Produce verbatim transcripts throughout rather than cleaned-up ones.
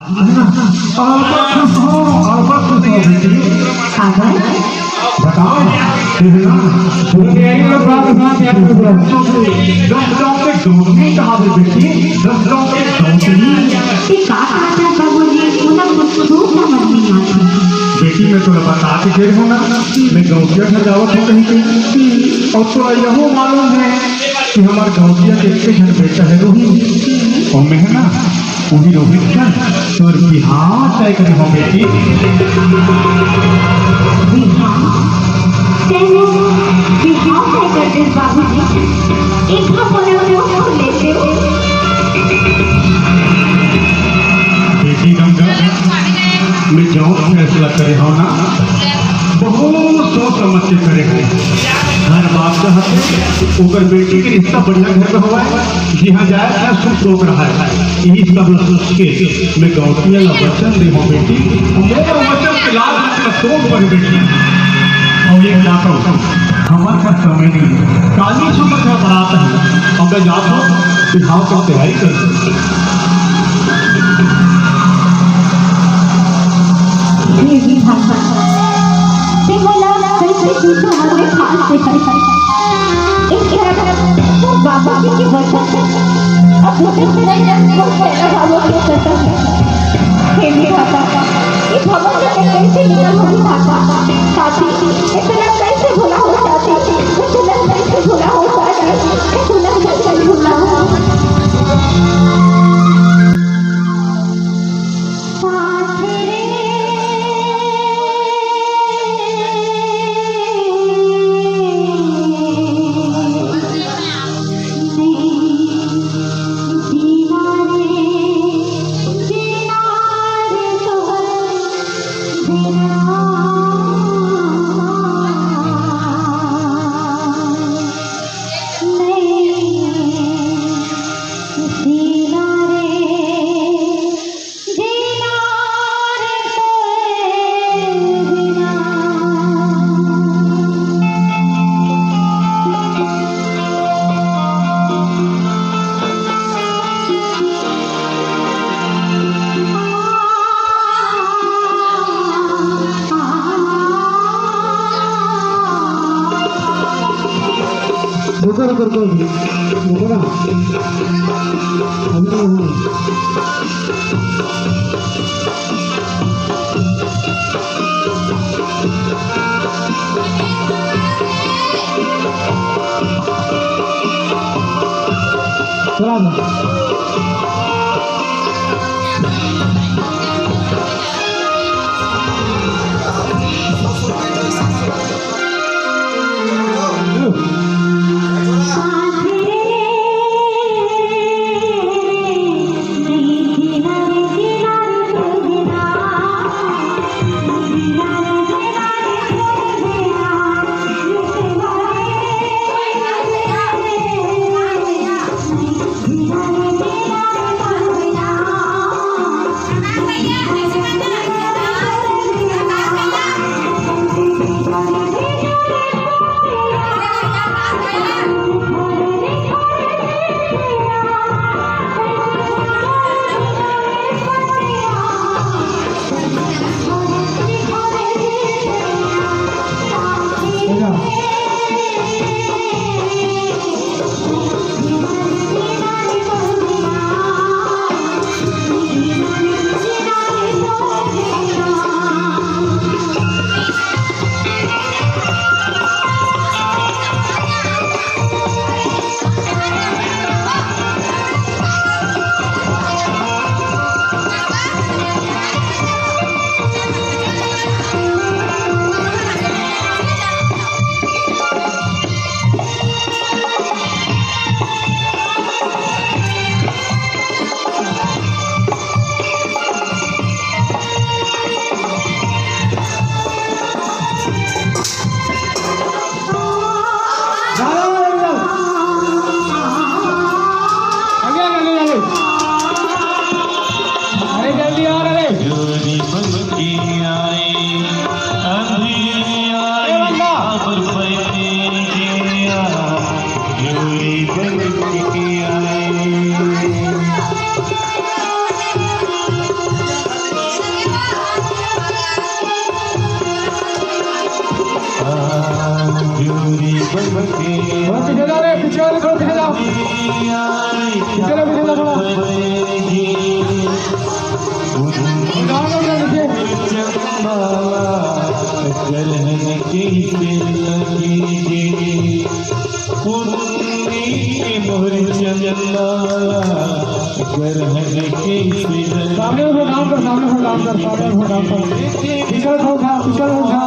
अब खुश हो, अब खुश हो बेटी। काका। बताओ, कहना। सुन के आई ना, बात, बात याद रखो। दस गांव के गौतमी कहा बे बेटी, दस गांव के गौतमी। ये का कहत हे बाबूजी, मोला कुछ समझ नहीं आत। बेटी, मैं तोला बता के गे रहेंव ना, मैं गौंटिया घर जावत हंव कहिके। अउ तोला यहू मालूम हे कि हमर गौंटिया के एक झन बेटा हे रोहित, अउ मैं ना उही रोहित ला तोर बिहाव तय करे हंव बेटी। बिहाव? तैं बिहाव तय कर देस बाबूजी? एक घाव मोला तो लेते। बेटी गंगा, मैं जौन फैसला करे हंव ना, बहुत सोच समझ के करे हंव। घर बाप चाहत हे, ओकर बेटी के रिश्ता बढ़िया घर में होवय, जिहां जाय, तिहां सुख शोक रहय। इही सब ल सोच के मैं गौंटिया ला वचन दे हंव बेटी, अउ मोर वचन के लाज रखना तोर ऊपर बेटी। अउ एक बात अउ, हमर पास समय नहीं हे, काली सुबह का बारात हे, अब मैं जात हंव, बिहाव के तैयारी कर। हे विधाता, तैं मोला कइसे झूठो हमरे खाल से कर। एक तरफ तो बाबूजी के वचन, अउ दूसरी तरफ वो पैदा बाबू के कसम। हे विधाता, ये भवन से मैं कइसे निकलहूं विधाता? साथी, इतना कइसे भुलाहूं साथी, इतना कइसे भुलाहूं साथी, इतना कइसे भुलाहूं। रुको, रुको, रुको, रुको ना। अभी नहीं हुआ। चला ना। सामने हो डांसर, सामने हो डांसर। पीछे हो उठा, पीछे हो उठा।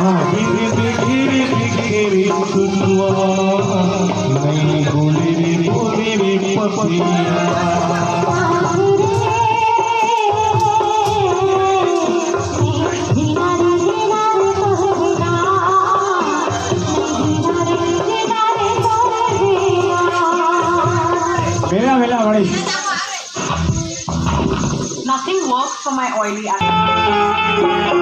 हाँ। Nothing works for my oily eyes.